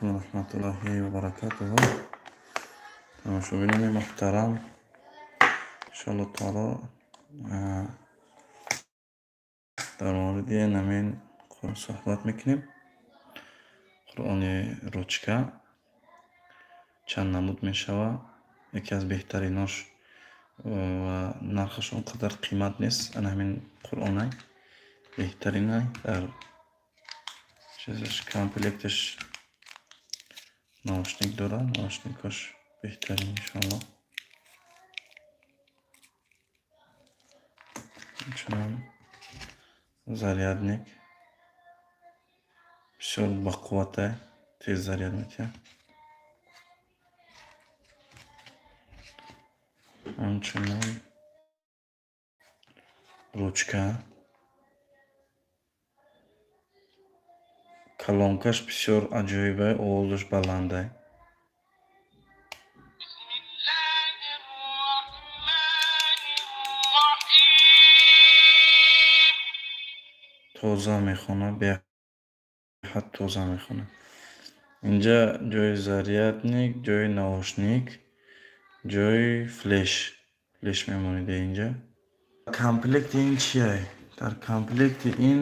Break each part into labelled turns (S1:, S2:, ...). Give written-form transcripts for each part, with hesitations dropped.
S1: Раҳматуллоҳи ва баракатуҳу. Тамошобинони муҳтарам, иншоалло таоло дар мавриди ҳамин Қуръон суҳбат мекунем. Қуръони ручка чанд намуд мешавад. Яке аз беҳтаринош ва нархаш он қадар қимат нест. Ана ҳамин Қуръонай беҳтаринай, дар чизаш комплекташ наушник дорад, наушникаш беҳтарин, иншоалло. Инчунин зарядник бисёр бақувватай, тез заряд метиҳад. Ҳамчунин ручка, калонкаш бисёр аҷоибай, овозаш баландай. Тоза мехонад, беҳад тоза мехонад. Инҷа ҷои зарядник, ҷои наушник, ҷои флеш, флеш мемонида инҷа. Комплекти ин чия? Дар комплекти ин,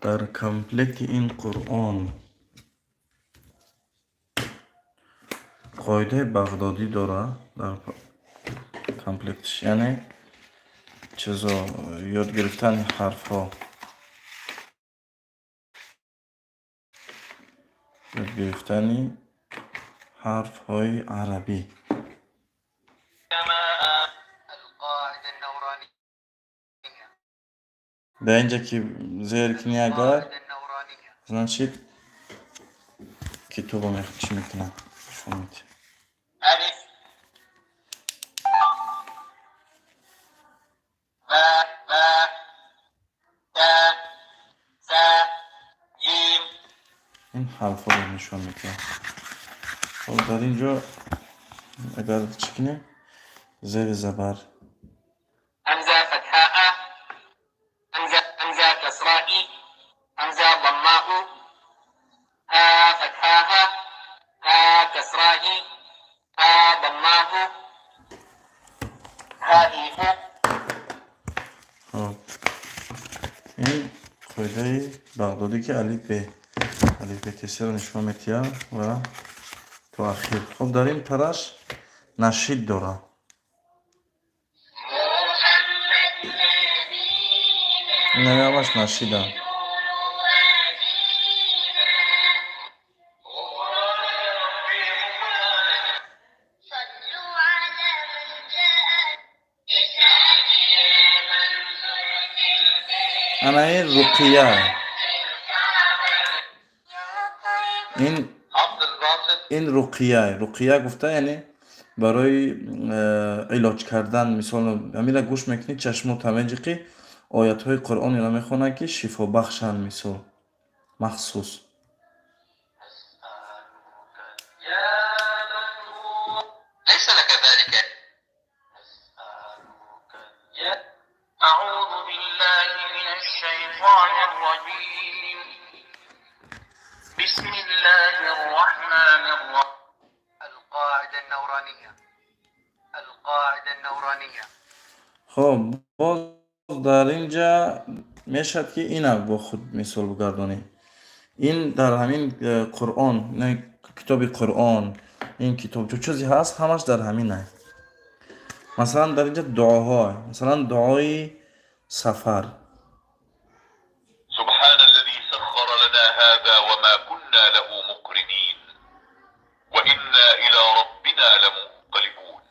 S1: дар комплекти ин Қуръон қоидаи бағдодӣ дорад дар комплектиш, яъне чизо ёд гирифтани ҳарфҳо, ёд гирифтани ҳарфҳои арабӣ. Дар инҷа ки зер кунӣ агар, значит, китобо чӣ мекунад, нишон медиҳад. Ин ҳарфҳоро нишон медиҳад. Хоб, дар ин ҷо агар чӣ кунем, зери забар хоб, ин қоидаи бағдодӣ, ки алифбе, алифбетесиро нишон медиҳад ва то ахир. Хоб, дар ин параш нашид дорад. Ин ҳамаш нашиданд. Ана ин руқия, ин руқия, руқия гуфта, яъне барои илоҷ кардан. Мисол, ҳамира гӯш мекунӣ, чашмота меҷиқӣ, оятҳои Қуръонеро мехонад, ки шифобахшанд, мисол, махсус. Хоб, боз дар ин ҷа мешавад, ки ина бо худ мисол бигардонӣ. Ин дар ҳамин Қуръон, китоби Қуръон, ин китобчо чизе ҳаст, ҳамаш дар ҳаминай. Масалан, дар инҷа дуоҳо, масалан, дуои сафар.
S2: سبحان الذي سخر لنا هذا وما كنا له مقرنين وإنا إلى ربنا لمنقلبون.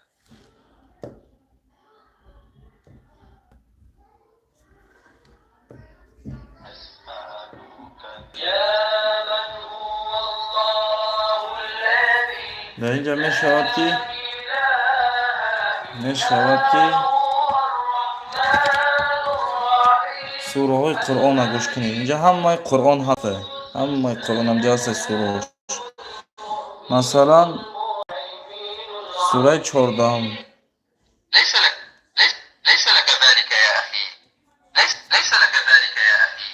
S1: Дар инҷа мешавад, ки сураҳои Қуръонро гӯш кунед. Инҷа ҳамаи Қуръон ҳаст, ҳамаи Қуръон ҳамҷа ҳаст, сураҳош. Масалан, сураи 14-ум.
S2: ليس لك ليس لك ذلك يا أخي، ليس لك ذلك يا أخي،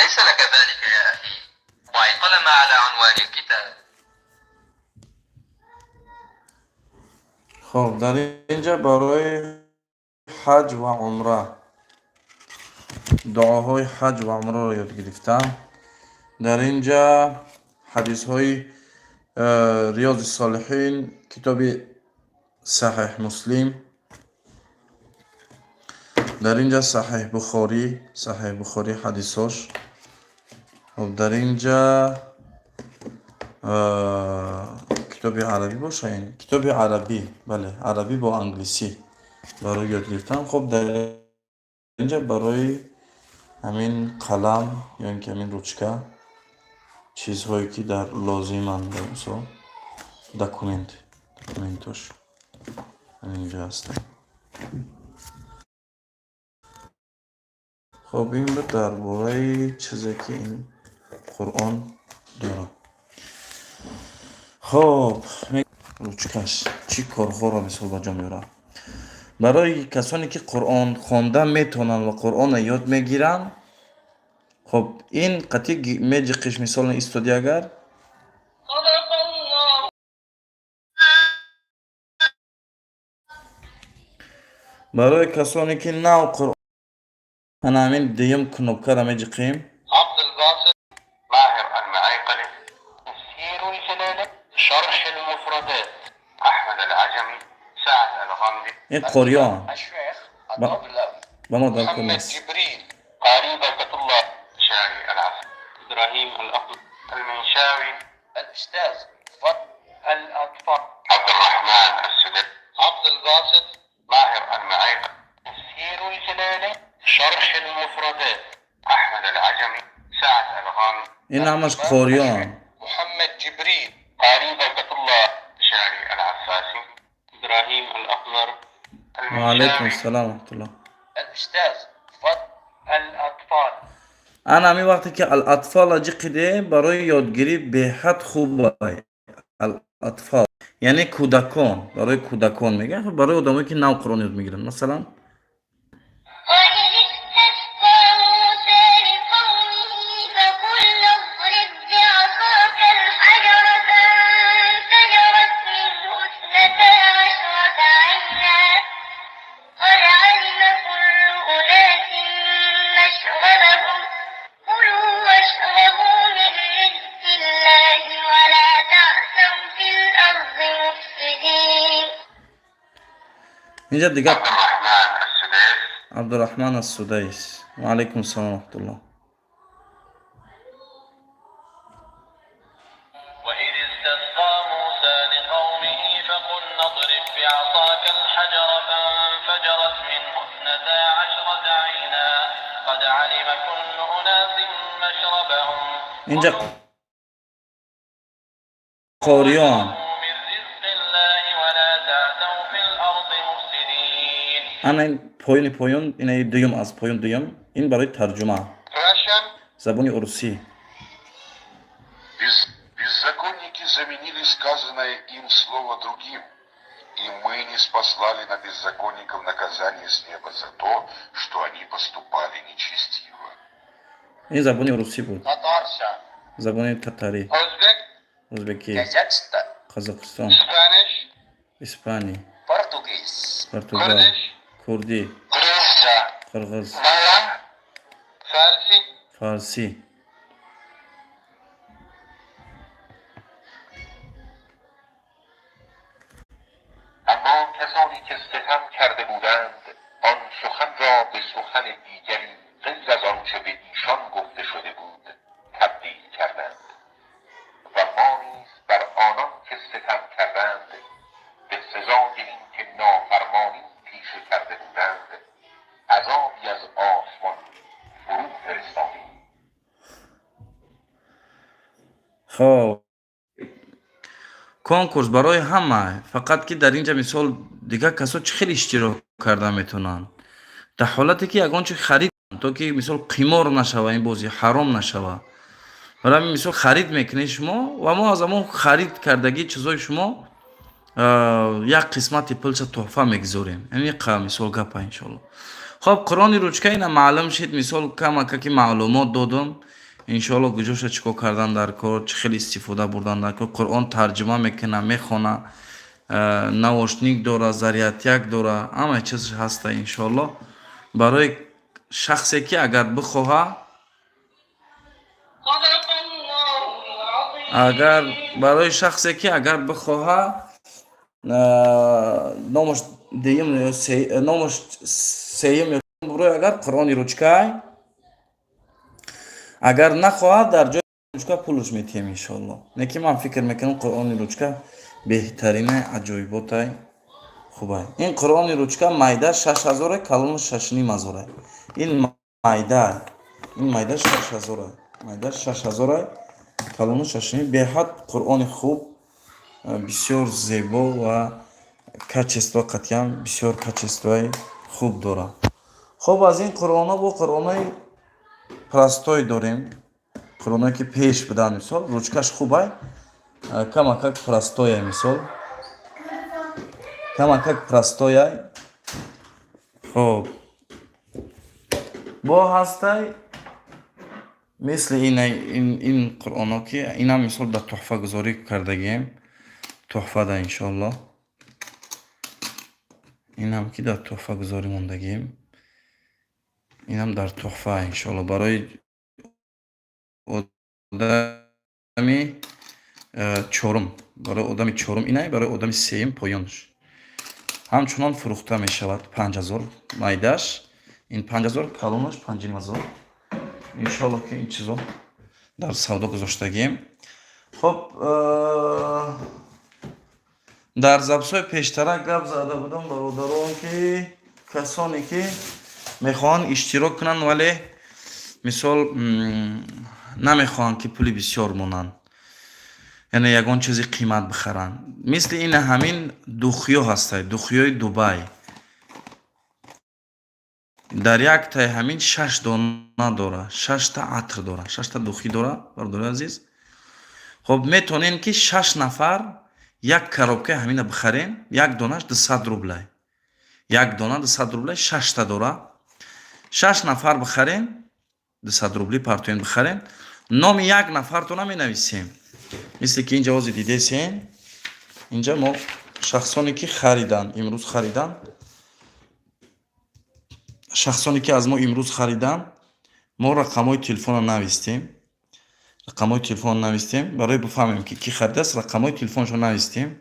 S2: ليس لك ذلك.
S3: ذلك يا أخي، ضع القلم على عنوان الكتاب.
S1: Хоб, дар инҷа барои ҳаҷ ва умра, дуоҳои ҳаҷ ва умраро ёд гирифтам. Дар инҷа ҳадисҳои Риёзи Солиҳин, китоби Саҳеҳ Муслим, дар инҷа Саҳеҳ Бухорӣ, Саҳеҳ Бухорӣ ҳадисош. Хоб, дар инҷа китоби арабӣ боша, ин китоби арабӣ, бале, арабӣ бо англисӣ барои ёд гирифтан. Хоб, дар инҷа барои ҳамин қалам ё ин ки ҳамин ручка, чизҳое ки дар лозиманд, мисол документ, документош ҳаминҷо ҳастанд. Хоб, ин буд дар бораи чизе ки ин Қуръон дорад. Хоб, ручкаш чӣ корҳоро, мисол, ба ҷо меорад барои касоне ки Қуръон хонда метавонанд ва Қуръонро ёд мегиранд. Хоб, ин қатъи меҷиқиш, мисол, истоди агар.
S4: صدق الله.
S1: Барои касоне ки нав Қуръон, ана ҳамин дуюм кнопкаро меҷиқем.
S3: عبد الباسط ماهر المعيقلي، تفسير الجلالة، شرح المفردات، أحمد العجمي، سعد الغامدي.
S1: Ин қориён
S3: الشيخ
S1: الطبلوي ба мо дар кор
S3: محمد
S1: нест.
S3: جبريل، قاري بركة الله، شاعي العسل، إبراهيم الأخضر، المنشاوي، الأستاذ فضل الأطفال، عبد الرحمن السدي، عبد الباسط ماهر المعيق، تفسير الجلالة، شرح المفردات، أحمد العجمي، سعد الغامدي.
S1: Ин ҳамаш қориён.
S3: محمد جبريل، قاري بركة الله، شاعي العفاسي، إبراهيم الأخضر.
S1: Ваалайкум
S3: المنشاوي.
S1: ассалом раҳматуллоҳ.
S3: الأستاذ فضل الأطفال.
S1: Ана ҳамин вақте ки Алатфола ҷиқиде, барои ёдгирӣ беҳад хубай. Алатфол яъне кӯдакон, барои кӯдакон мегӯянд, барои одамое ки нав Қуръон ёд мегиранд, масалан.
S4: وإذ استسقى موسى لقومه فقلنا اضرب بعصاك الحجر فانفجرت منه 12 عينا قد علم كل أناس مشربهم كلوا واشربوا من رزق الله ولا تعثوا في الأرض مفسدين.
S1: Инҷа дигар.
S2: عبد الرحمن السديس.
S1: Абдураҳман Ассудайс, ваалайкум ассалом раҳматуллоҳ.
S3: وإذ استسقى موسى لقومه فقلنا اضرب بعصاك الحجر فانفجرت منه 12 عينا قد علم كل أناس مشربهم.
S1: Инҷа қориён.
S3: من رزق الله ولا تعثوا في الأرض مفسدين.
S1: Ана ин поёни поён, инаи дуюм аз поён, дуюм, ин барои тарҷума.
S3: Russian.
S1: Забони урусӣ.
S2: Беззаконники заменили сказанное им слово другим, и мы ниспослали на беззаконников наказание с неба за то, что они поступали нечестиво.
S1: Ин забони урусӣ буд.
S3: Tatarça.
S1: Забони татарӣ.
S3: Özbek.
S1: Ӯзбекӣ.
S3: Kazakhstan.
S1: Қазоқистон.
S3: Spanish.
S1: Испания.
S3: Portuguese.
S1: Португал.
S3: Kurdish.
S1: Курдӣ.
S3: Rusça.
S1: Қирғиз.
S3: Bangla. Farsi.
S1: Фарсӣ.
S2: اما کسانی که ستم کرده بودند آن سخن را به سخن دیگری غیر از آنچه به ایشان گفته شده بود تبدیل کردند و ما نیز بر آنان که ستم کردند به سزای اینکه نافرمانی پیشه کرده بودند عذابی از آسمان فرو فرستادیم.
S1: Хоб, конкурс барои ҳама, фақат ки дар инҷа, мисол, дигар касо чӣ хел иштирок карда метавонанд дар ҳолате ки ягон чи харид, то ки, мисол, қимор нашава, ин бозӣ ҳаром нашава. Барои ҳамин, мисол, харид мекунед шумо ва мо аз ҳамон харид кардагии чизои шумо як қисмати пулша тӯҳфа мегузорем. Ҳамин, мисол, гапа, иншоалло. Хоб, Қуръони ручка ина маълум шид, мисол, камака ки маълумот додум. Иншоалло, куҷоша чӣ кор кардан дар кор, чӣ хел истифода бурдан дар кор. Қуръон тарҷума мекуна, мехона, наушник дора, зарядник дора, ҳамаи чиз ҳаста, иншоалло. Барои шахсе ки агар бихоҳа,
S4: صدق الله العظيم.
S1: Агар барои шахсе ки агар бихоҳа, номаш дуюм ё номаш сеюм ё бурӯй, агар қуръони ручкай, агар нахоҳад, дар ҷои ручка пулш метиҳем, иншоалло. Лекин ман фикр мекунам, қуръони ручка беҳтаринаи, аҷоиботай, хубай. Ин қуръони ручка майда 6000-е, калону 6500-е. Ин майда, ин майда 6000-е, майда 6000-е, калону шашним. Беҳад қуръони хуб, бисёр зебо ва качество қатъиян бисёр качествои хуб дорад. Хуб, аз ин қуръонҳо бо қуръонҳои простой дорем, қуръонҳое ки пеш буданд. Мисол, ручкаш хубай, камакак простоя, мисол, камакак простояй. Хуб, бо ҳастай мисли ин қуръонҳо, ки инам, мисол, дар тӯҳфагузорӣ кардагием, тӯҳфада, иншоалло. Инам ки дар тӯҳфагузорӣ мондагием, инам дар тӯҳфа, иншоалло, барои одами чорум. Барои одами чорум инай, барои одами сеюм поёнш. Ҳамчунон фурӯхта мешавад 5000 майдаш, ин 5000, калонаш 5500. Иншоалло, ки ин чизо дар савдо гузоштагием. Хуб, дар записҳои пештара гап зада будам, бародарон, ки касоне ки мехоҳанд иштирок кунанд, вале, мисол, намехоҳанд, ки пули бисёр монанд, яъне ягон чизи қимат бихаранд, мисли ин ҳамин духиё ҳастай, духиёи Дубай. Дар як таи ҳамин шаш дона дора, шашта атр дора, шашта духи дора, бародари азиз. Хоб, метавонем, ки шаш нафар як коробкаи ҳамина бихарем. Як донаш 200 рублай, як дона 200 рублай, шашта дора. Шаш нафар бихарем, 200 рубли партоен, бихарем, номи як нафартона менависем, мисле ки инҷа ҳозир дидесен. Инҷа мо шахсоне ки харидан, имрӯз харидан, шахсоне ки аз мо имрӯз харидан, мо рақамҳои телефонро навистем. Рақамҳои телефонро навистем, барои бифаҳмем, ки кӣ харидааст. Рақамҳои телефоншо навистем.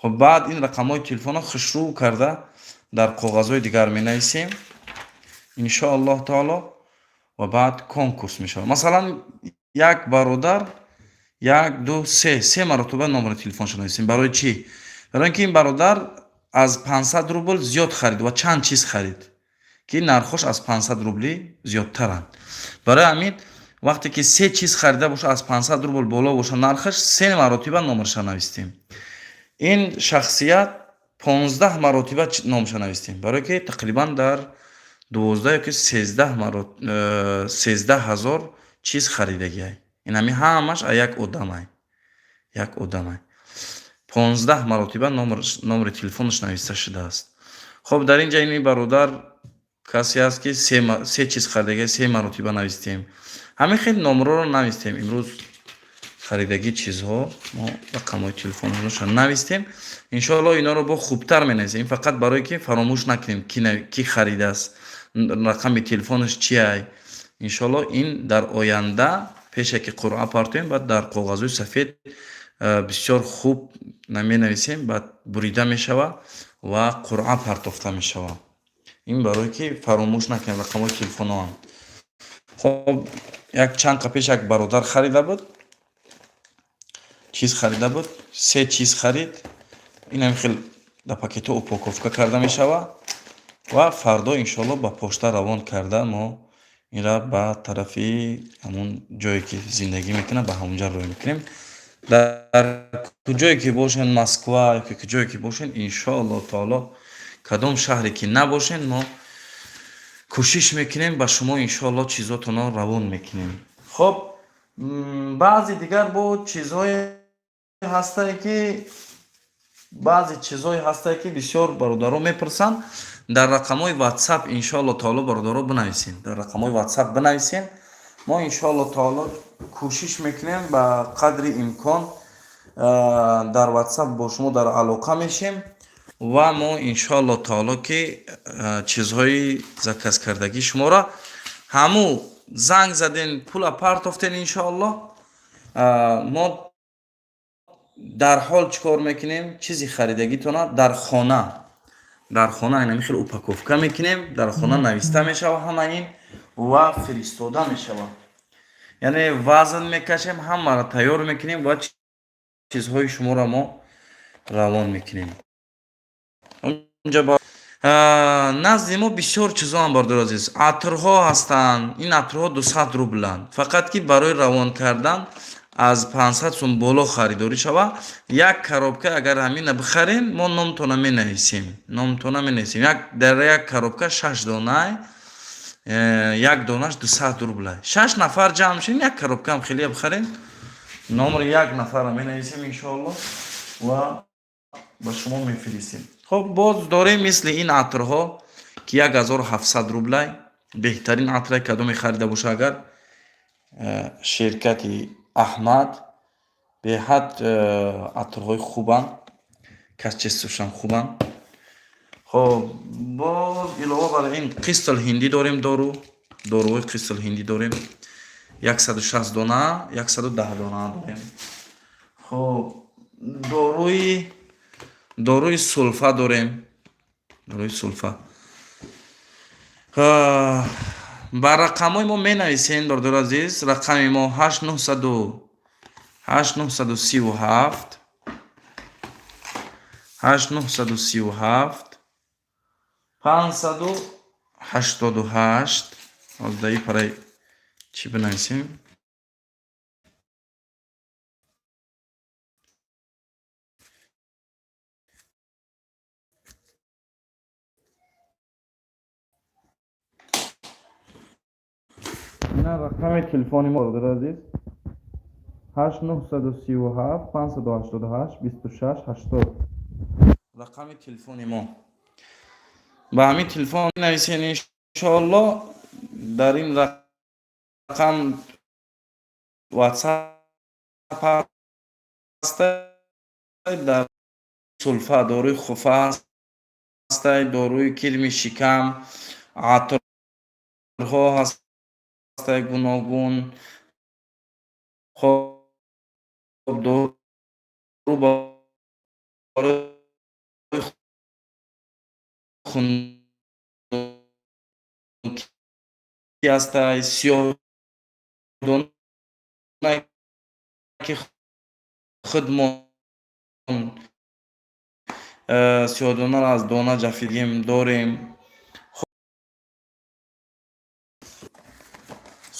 S1: Хоб, баъд ин рақамҳои телефонро хушрӯ карда дар коғазҳои дигар менависем, иншоаллоҳ таоло, ва баъд конкурс мешавад. Масалан, як бародар як, ду, се, се маротиба номери телефоншо нависем. Барои чӣ? Барои ин ки ин бародар аз 500 рубл зиёд харид ва чанд чиз харид, ки нархош аз 500 рублӣ зиёдтаранд. Барои ҳамин, вақте ки се чиз харида боша, аз 500 рубл боло боша нархаш, се маротиба номерша навистем. Ин шахсият 15 маротиба номша навистем, барое ки тақрибан дар 12 ёки 13 ҳазор чиз харидагиай. Ин ҳами ҳамаш а як одамай, як одамай. 15 маротиба номери телефонаш нависта шудааст. Хоб, дар ин ҷа ин бародар касе аст, ки се чиз харидагия, се маротиба навистем. Ҳамин хел номерҳоро навистем. Имрӯз харидагии чизҳо мо рақамҳои телефонҳоша навистем. Иншоалло, инҳоро бо хубтар менависем. Ин фақат барое ки фаромӯш накунем, ки харидааст, рақами телефонаш чиай. Иншоалло, ин дар оянда, пеше ки қуръа партоем, баъд дар коғазҳои сафед бисёр хуб менависем, баъд бурида мешавад ва қуръа партофта мешавад. Ин барое ки фаромӯш накунем рақамҳои телефонҳоам. Хоб, як чанд қа пеш як бародар харида буд, чиз харида буд, се чиз харид. Инам хел дар пакетҳо упаковка карда мешавад ва фардо, иншоалло, ба пошта равон карда, мо инра ба тарафи ҳамун ҷое ки зиндагӣ мекунад, ба ҳамунҷа рӯй мекунем. Дар куҷое ки бошен, Москва ёки куҷое ки бошен, иншоаллоҳ таоло, кадом шаҳре ки набошен, мо кӯшиш мекунем, ба шумо, иншоалло, чизотонро равон мекунем. Хоб, баъзе дигар бо чизҳое ҳастае ки, баъзе чизҳое ҳастае, ки бисёр бародарон мепурсанд. Дар рақамҳои WhatsApp, иншоалло таоло, бародаро, бинависен. Дар рақамҳои WhatsApp бинависен. Мо иншоалло таоло кӯшиш мекунем, ба қадри имкон дар WhatsApp бо шумо дар алоқа мешем ва мо иншоалло таоло ки чизҳои заказ кардагии шуморо ҳаму занг заден, пула партофтен, иншоалло мо дарҳол чӣ кор мекунем? Чизи харидагитона дар хона инами хел упаковка мекунем, дар хона нависта мешава ҳама ин ва фиристода мешавад. Яъне вазн мекашем, ҳамаро тайёр мекунем ва чизҳои шуморо мо равон мекунем. Назди мо бисёр чизоам, бародари азиз, атрҳо ҳастанд. Ин атрҳо 200 рубланд, фақат ки барои равон кардан аз 500 сум боло харидорӣ шава. Як коробка агар ҳамина бихарем, мо номтона менависем, номтона менависем. Дар як коробка шаш донай, як донаш 200 рубла. Шаш нафар ҷамъ шем, як коробкаам хеле бихарем, номри як нафарро менависем, иншоалло, ва ба шумо мефиристем. Хоб, боз дорем мисли ин атрҳо, ки 1700 рублай. Беҳтарин атре, кадоме харида боша агар, ширкати Аҳмад, беҳад атрҳои хубанд, качествошам хубанд. Хоб, боз илова бар ин қистл ҳиндӣ дорем, дору, доруҳои қистл ҳиндӣ дорем, 160 дона, 110 дона дорем. Хоб, доруи сулфа дорем, доруи сулфа. Ба рақамҳои мо менависем, бародари азиз. Рақами мо 8 937, 8 937 588. Ҳозир парай чӣ бинависем? Ина рақами телефони мо, бародари азиз: 8 937 588 26 80. Рақами телефони мо, ба ҳамин телефон нависен, иншоалло. Дар ин рақам WhatsApp ҳаста. Дар сулфа, доруи хуфа ҳастай, доруи кирми шикам, атрҳо ҳастай гуногун. Хоб, дору барои хунукӣ ҳастай, сиёҳдона, ки худмон сиёҳдонаро аз дона ҷафидем дорем.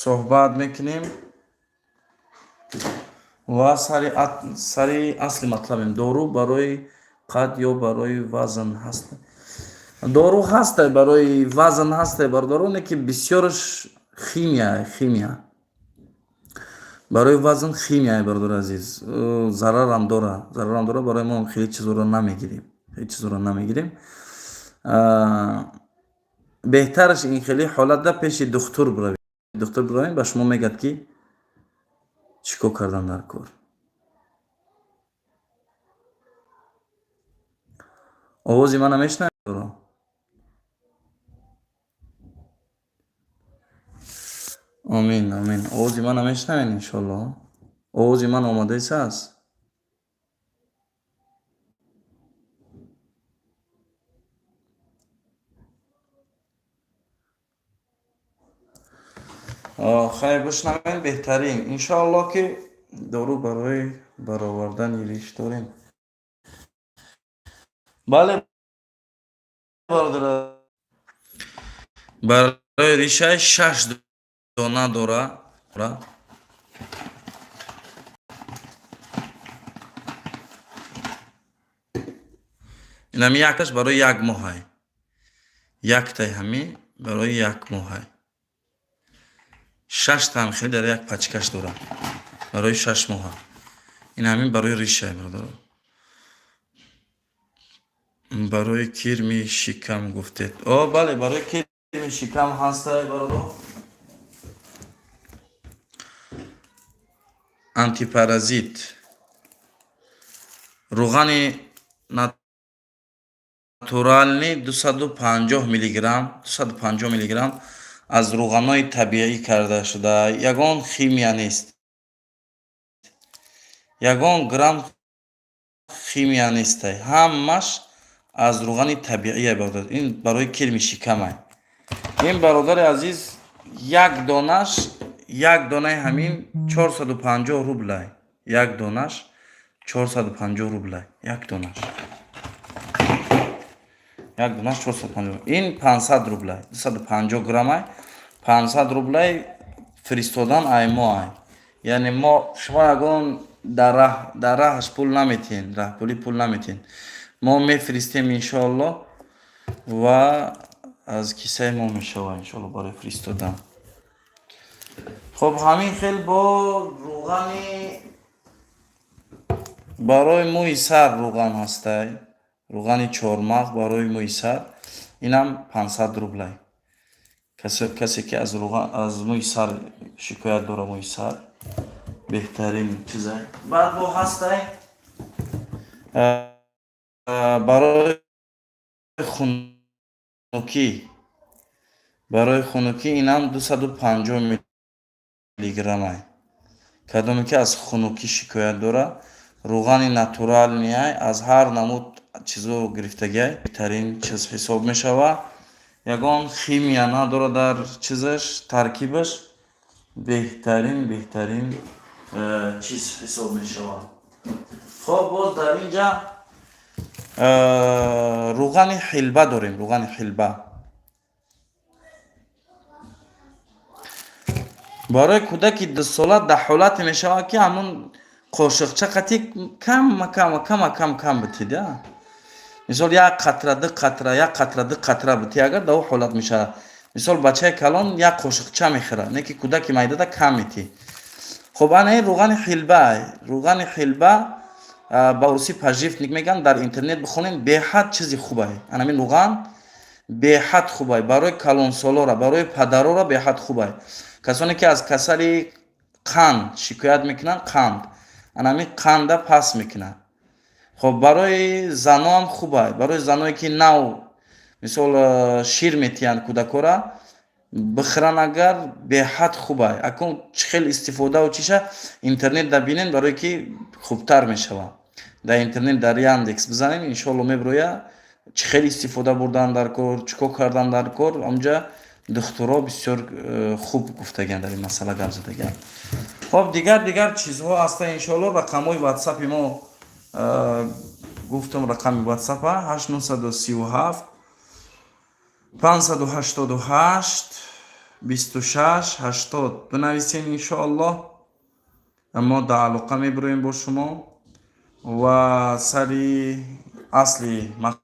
S1: Суҳбат мекунем ва сари асли матлабем. Дору барои қад ё барои вазн ҳаст? Дору ҳастай, барои вазн ҳастай, бародароне, ки бисёраш химия, химия. Барои вазн химия, бародари азиз, зарарам дора, зарарам дора. Барои мо хеле чизоро намегирем, хеле чизоро намегирем. Беҳтараш ин хеле ҳолатда пеши духтур биравед. Духтур биравем, ба шумо мегӯяд, ки чӣ кор кардан дар кор. Овози мана мешунавед? Омин, омин. Овози мана мешунавед, иншоалло? Овози ман омадаист аст? Хайр, бишнавед, беҳтарин. Иншоалло, ки дору барои баровардани риш дорем? Бале, бародар, барои ришай шаш дона дора. Инами якташ барои як моҳай, яктай ҳами барои як моҳай. Шаштаам хеле дар як пачкаш дорам, барои 6 моҳа. Ин ҳамин барои ришай, бародаро. Барои кирми шикам гуфтед? О, бале, барои кирми шикам ҳастай, бародор. Антипаразит, руғани натуральный, 250 миллиграмм, 250 миллиграмм, аз руғанҳои табиӣ карда шуда, ягон химия нест, ягон грамм химия нестай, ҳамаш аз руғани табиие, бародар. Ин барои кирми шикамай. Ин, бародари азиз, як донаш, як донаи ҳамин 450 рублай. Як донаш 450 рублай. Як донаш, як донаш 450. Ин 500 рублай, 250 граммай, 500 рублай. Фиристодан ай мо ай, яъне мо шумо ягон дар раҳаш пул наметиҳен, раҳпулӣ пул наметиҳен. Мо мефиристем, иншоалло, ва аз кисаи мо мешава, иншоалло, барои фиристодан. Хоб, ҳамин хел бо руғани барои мӯи сар, руған ҳастай, руғани чормағз барои мӯи сар, инам 500 рублай. Касе ки аз мӯи сар шикоят дора, мӯи сар, беҳтарин чизай. Баъд бо ҳастай барои хунукӣ. Барои хунукӣ инам 250 миллиграммай. Кадоме ки аз хунукӣ шикоят дора, руғани натуральный ай, аз ҳар намуд чизо гирифтагиай, беҳтарин чиз ҳисоб мешавад, ягон химия надорад дар чизаш, таркибаш. Беҳтарин, беҳтарин чиз ҳисоб мешавад. Хоб, боз дар ин ҷа руғани ҳилба дорем. Руғани ҳилба барои кӯдаки 2 сола дар ҳолате мешавад, ки ҳамун қошиқча қати кама кама кама кам кам битид. Мисол, як қатра, ду қатра, як қатра, ду қатра бити агар, дар ӯ ҳолат мешавад. Мисол, бачаи калон як қошиқча мехӯрад, не ки кӯдаки майдада кам метӣ. Хуб, ана ин руғани ҳилба. Руғани ҳилба ба русӣ поживник мегӯянд. Дар интернет бихонем, беҳад чизи хубай. Анамин руған беҳад хубай барои калонсолора, барои падарора беҳад хубай. Касоне ки аз касали қанд шикоят мекунанд, қанд, анамин қанда паст мекунад. Хоб, барои заноам хубай, барои заное ки нав, мисол, шир метиҳанд кӯдакора, бихӯранд агар, беҳад хубай. Акун чӣ хел истифодаву чиша интернет да бинен, барое ки хубтар мешавад. Дар интернет, дар Яндекс бизанем, иншоалло, меброя чӣ хел истифода бурдан дар кор, чӣ кор кардан дар кор. Онҷа духтуро бисёр хуб гуфтагианд, дар ин масъала гап задагианд. Хоб, дигар дигар чизҳо ҳастанд, иншоалло. Рақамҳои ватсапи мо гуфтам, рақами ватсапа 8937 588 26 80. Бинависем, иншоаллоҳ, мо дар алоқа мебироем бо шумо ва сари асли мақсад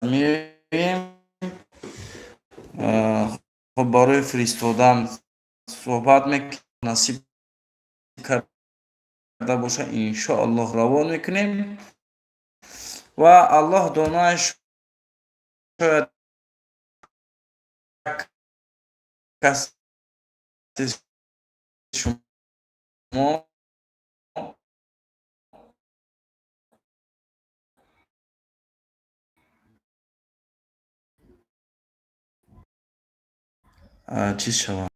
S1: меоем. Хоб, барои фиристодан суҳбат мекунем, насиб карда боша, иншоаллоҳ, равон мекунем ва Аллоҳ донай, шояд каси шумо чиз шавад.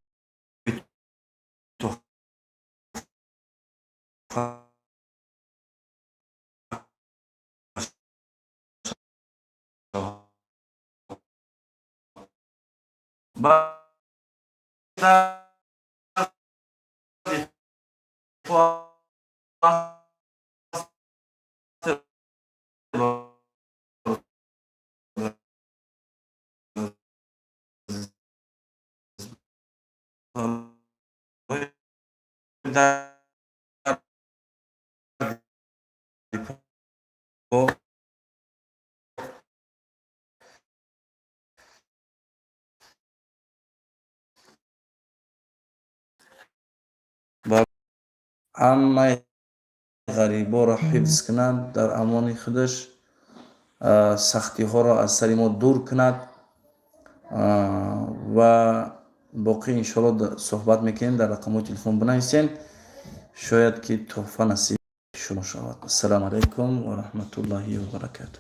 S1: Ҳамаи ғариборо ҳифз кунад дар амони худаш, сахтиҳоро аз сари мо дур кунад ва Боқӣ, иншоалло, суҳбат мекунем. Дар рақамҳои телефон бинависен, шояд ки тӯҳфа насиби шумо шавад. Ассалому алайкум ва раҳматуллоҳи ва баракатуҳ.